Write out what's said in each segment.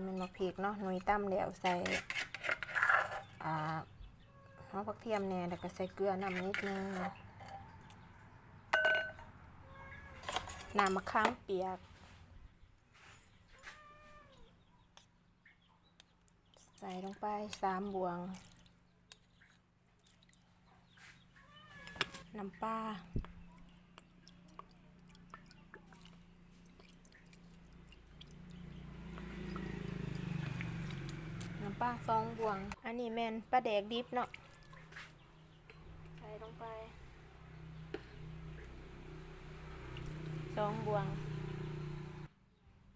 ແມ່ນໝາກພິກເນາະ ໜຸ່ຍຕຳແລ້ວໃສ່ ອ່າ ຫົວຜັກທຽມແດ່ ແລ້ວກໍໃສ່ເກືອນຳນິດໜຶ່ງ. ນ້ຳມະຂາມປຽກ ໃສ່ລົງໄປສາມບ່ວງ. ນ້ຳປາ ນ້ຳປາສອງບ່ວງ. ອັນນີ້ແມ່ນປາແດກດິບເນາະ ໃສ່ລົງໄປສອງບ່ວງ.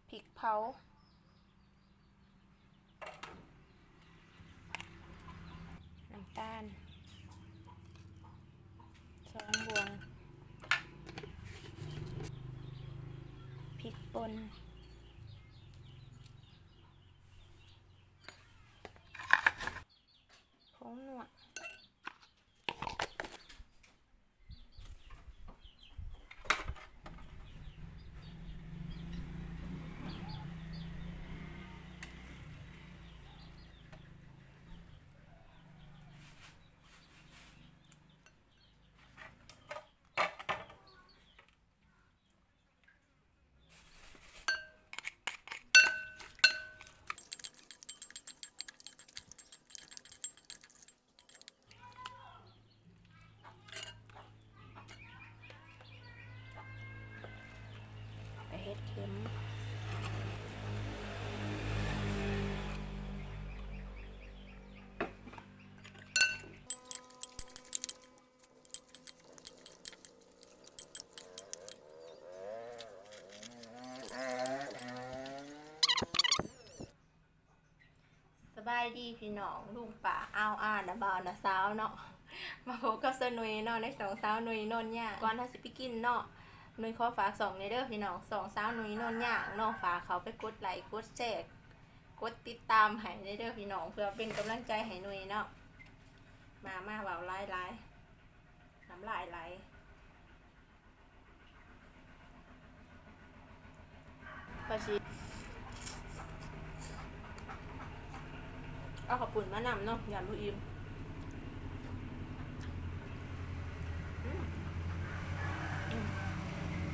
ພິກເຜົາ ນ້ຳຕານສອງບ່ວງ, ພິກປົ່ນ, ຜົງນົວ. ປາເຫັດເຂັມ. ສະບາຍດີພີ່ນ້ອງ ລຸງປ້າອາວອາ ນ້າບ່າວນ້າສາວເນາະ, ມາພົບກັບສາວນຸ້ຍເນາະ ໃນຊ່ອງສາວນຸ້ຍໂນນຍາ. ກ່ອນເຮົາຊິໄປກິນເນາະ ນຸ້ຍຂໍຝາກຊ່ອງແດ່ເດີພີ່ນ້ອງ ຊ່ອງສາວນຸ້ຍໂນນຍາເນາະ. ຝາກເຂົ້າໄປກົດໄລ້ ກົດແຊ ກົດຕິດຕາມໃຫ້ແດ່ເດີພີ່ນ້ອງ ເພື່ອເປັນກຳລັງໃຈໃຫ້ນຸ້ຍເນາະ. ມາ ມາເວົ້າຫຼາຍໆ ນ້ຳລາຍໄຫຼ. ວ່າຊິເອົາເຂົ້າປຸ້ນມານຳເນາະ ຢ້ານບໍ່ອີ່ມ. ອືມ ອືມ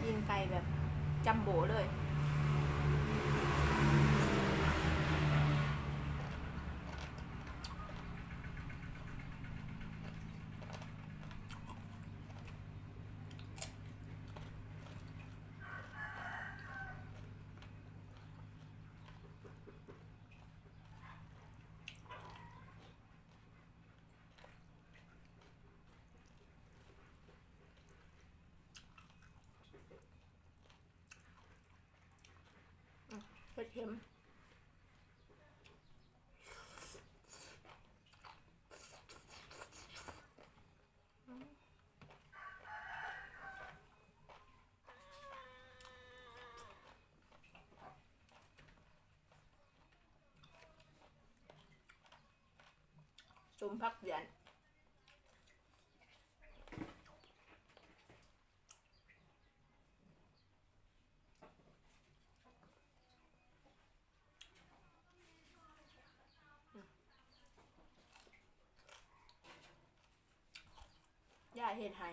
ຕີນໄກ່ແບບຈັມໂບ້ເລີຍ. ອືມ ເຜັດເຄັມ. ສົ້ມຜັກຫວຽນ. ຢາຍເຮັດໃຫ້. ອ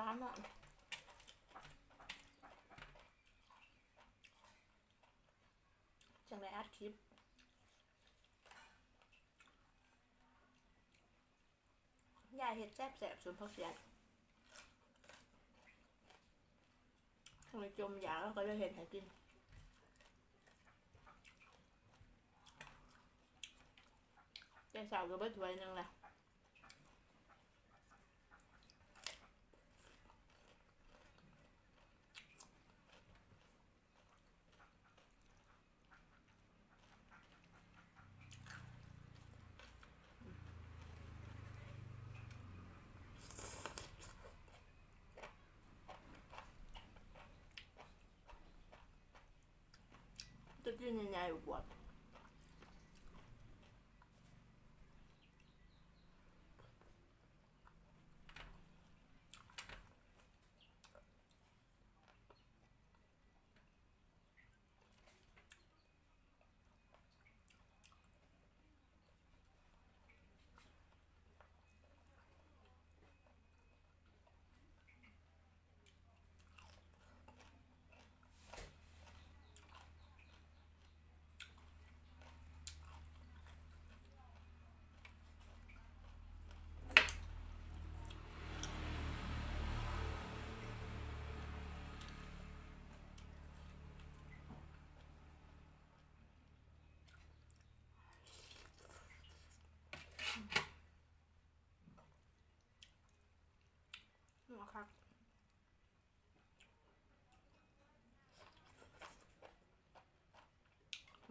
ຕາມເນາະ ຈັ່ງໄດ້ອັດຄລິບ. ຍາຍເຮັດແຊບໆ ສົ້ມຜັກສຽນ ຈັ່ງໄດ້ຈົ່ມຢາກ ລາວກໍເລີຍເຮັດໃຫ້ກິນ. ແຕ່ເຊົ້າກໍເບິດຖ້ວຍໜຶ່ງລະ. ຕົວຈິ້ນໃຫຍ່ໆ ອວບໆ.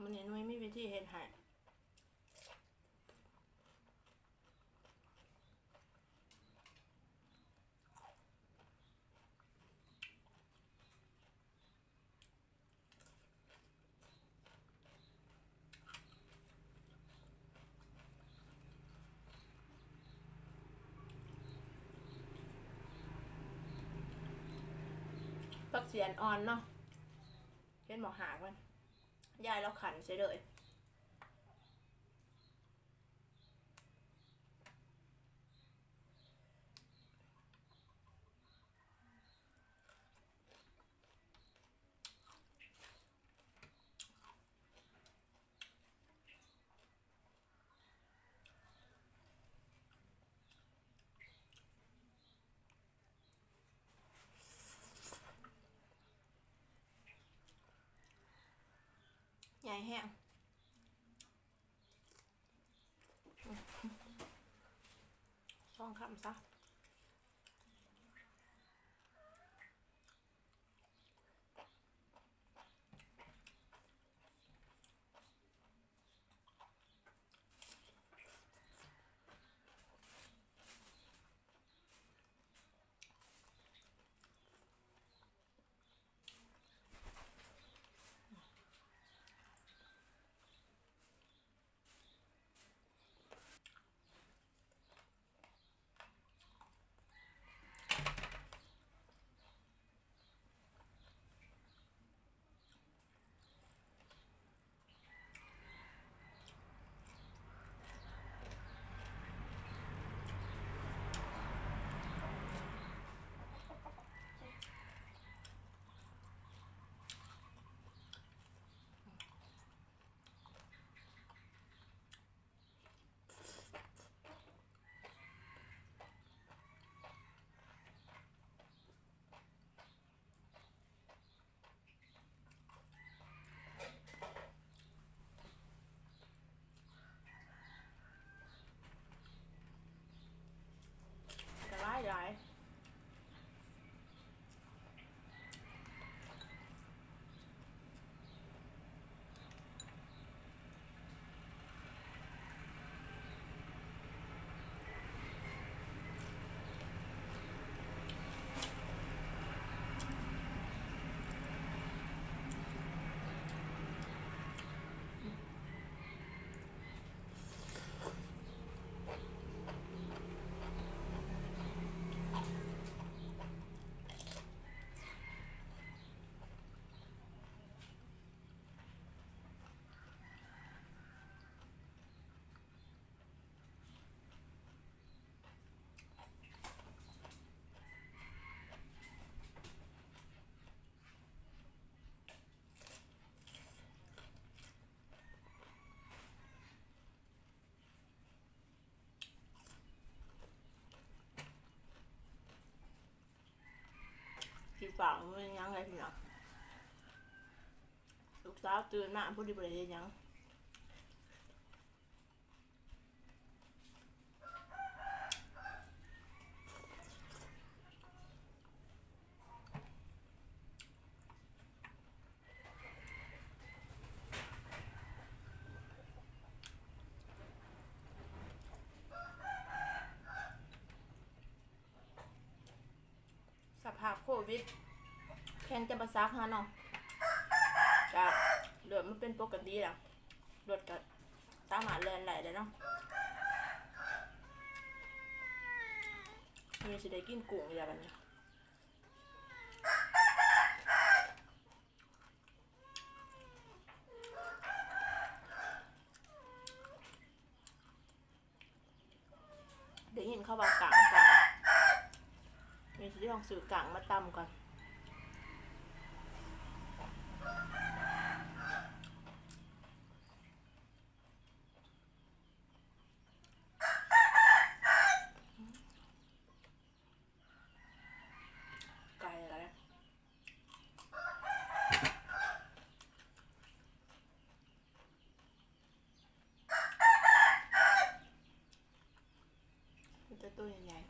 ມື້ນີ້ໜຸ່ຍມີວິທີເຮັດໃຫ້. ຜັກສຽນອ່ອນເນາະ ເຫັນບໍ່ຮາກມັນ ຍາຍລາວຂັນໃສ່ເລີຍ. ໃຫຍ່ແຮງ. ສອງຄຳຊະ. ອ ຟ້າວແມ່ນຫຍັງໃດພີ່ນ້ອງ? ລູກສາວຕື່ນມາພໍດີບໍ່ໄດ້ເຮັດຫຍັງ. ສະພາບໂຄວິດ ແຂວງຈຳປາສັກເຮົາເນາະ ກະເລີ່ມມາເປັນປົກກະຕິແລ້ວ ລົດກະສາມາດແລ່ນໄດ້ແລ້ວເນາະ. ມື້ນີ້ຊິໄດ້ກິນກຸ້ງອີກແລ້ວບັດນີ້. ໄດ້ຍິນເຂົາວ່າກ້າງ ກ້າງ ນີ້ຊິລອງຊື້ກ້າງມາຕຳກ່ອນ. ໄກ່ລະ ມີແຕ່ໂຕໃຫຍ່ໆ.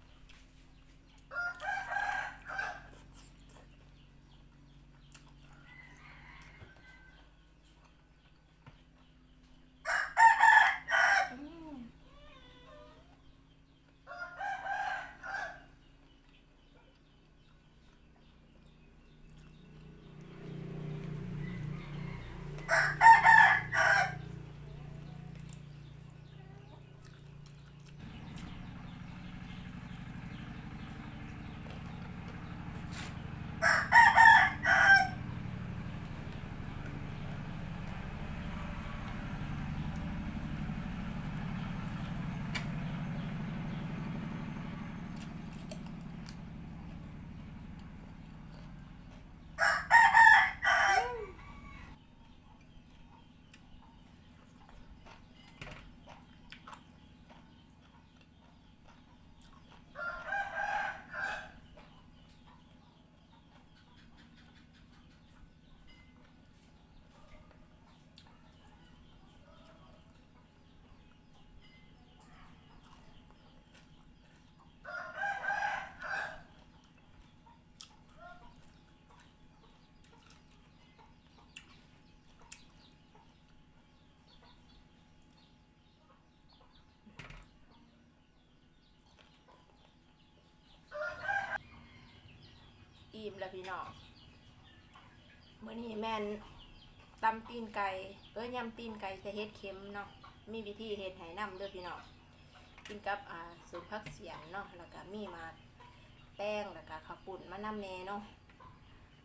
ອີ່ມແລ້ວພີ່ນ້ອງ ມື້ນີ້ແມ່ນຕຳຕີນໄກ່ ເອີ ຍຳຕີນໄກ່ໃສ່ເຫັດເຂັມເນາະ. ມີວິທີເຮັດໃຫ້ນຳເດີພີ່ນ້ອງ ກິນກັບ ອ່າ ສົ້ມຜັກສຽນເນາະ ແລ້ວກະມີໝາກແຕງ ແລ້ວກະເຂົ້າປຸ້ນມານຳແດ່ເນາະ.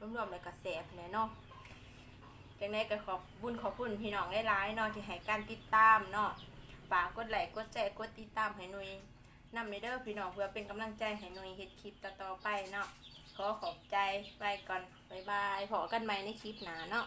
ລວມໆແລ້ວກໍແຊບແຫຼະເນາະ. ຈັ່ງໃດກໍຂອບບຸນຂອບຄຸນພີ່ນ້ອງຫຼາຍໆເນາະ ທີ່ໃຫ້ການຕິດຕາມເນາະ. ຝາກກົດໄລ້ ກົດແຊ ກົດຕິດຕາມໃຫ້ໜຸ່ຍນຳແດ່ເດີພີ່ນ້ອງ ເພື່ອເປັນກຳລັງໃຈໃຫ້ໜຸ່ຍເຮັດຄລິບຕໍ່ໆໄປເນາະ. ຂໍຂອບໃຈ ໄປກ່ອນ ບາຍບາຍ ພໍ້ກັນໃໝ່ໃນຄລິບໜ້າເນາະ.